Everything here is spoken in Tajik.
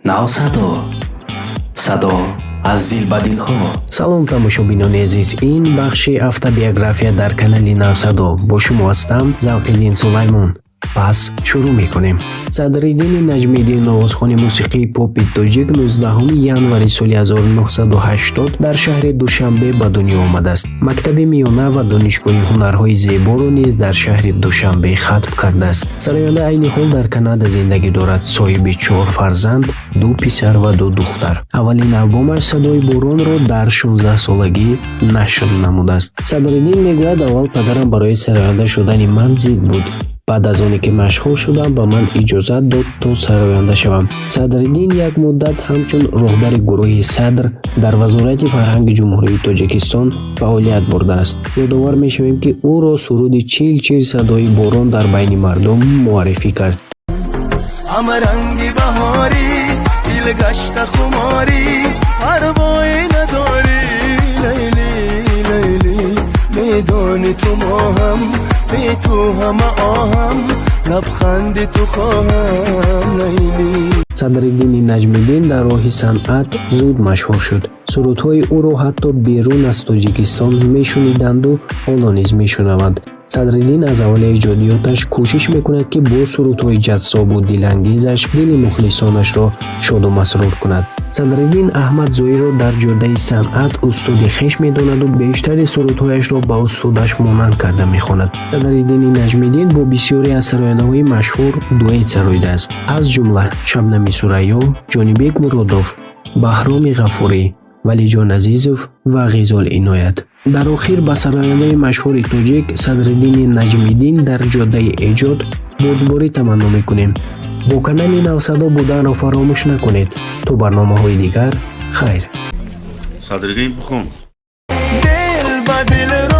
Навсадо, садо аз дил ба дилҳо. Салом, тамошобинони азиз! Ин бахши автобиография дар канали Навсадо. Бо шумо ҳастам, Завқиддин Сулаймон. Пас шурӯъ мекунем. Садриддини Наҷмиддин, овозхони мусиқии попи тоҷик, 19 январи соли 1980 дар шаҳри Душанбе ба дунё омадааст. Мактаби миёна ва Донишгоҳи ҳунарҳои зеборо низ дар шаҳри Душанбе хатм кардааст. Сароянда айни ҳол дар Канада зиндагӣ дорад. Соҳиби чор фарзанд: ду писар ва ду духтар. Аввалин албомаш «Садои боронро» дар 16-солагӣ нашр намудааст. Садриддин мегӯяд: «Аввал падарам барои сароянда шудани ман зид буд. Баъд аз оне ки машҳур шудам, ба ман иҷозат дод, то сароянда шавам». Садриддин як муддат ҳамчун роҳбари гурӯҳи «Садр» дар Вазорати фарҳанги Ҷумҳурии Тоҷикистон фаъолият бурдааст. Ёдовар мешавем, ки ӯро суруди «Чил чил садои борон» дар байни мардум муаррифӣ кард. Ҳама ранги баҳорӣ, дил гашта хуморӣ, парвое надорӣ. Лайлӣ, Лайлӣ, медонӣ, ту моҳам, бе ту ҳама оҳам, лабханди ту хоҳам, Лайлӣ. Садриддини Наҷмиддин дар роҳи санъат зуд машҳур шуд. Сурудҳои ӯро ҳатто берун аз Тоҷикистон мешуниданду ҳоло низ мешунаванд. Садриддин аз аввали эҷодиёташ кӯшиш мекунад, ки бо сурудҳои ҷаззобу дилангезаш дили мухлисонашро шоду масрур кунад. Садриддин Аҳмад Зоирро дар ҷодаи санъат устоди хеш медонаду бештари сурудҳояшро ба устодаш монанд карда мехонад. Садриддини Наҷмиддин бо бисёре аз сарояндаҳои машҳур дуэт сароидааст, аз ҷумла Шабнами Сурайё, Ҷонибек Муродов, Баҳроми Ғафурӣ, Валиҷон Азизов ва Ғизол Иноят. Дар охир ба сарояндаи машҳури тоҷик Садриддини Наҷмиддин дар ҷодаи эҷод бурдборӣ таманно мекунем. Бо канали Навсадо буданро фаромӯш накунед. То барномаҳои дигар, хайр. Садриддин, бихон. Дил ба дил.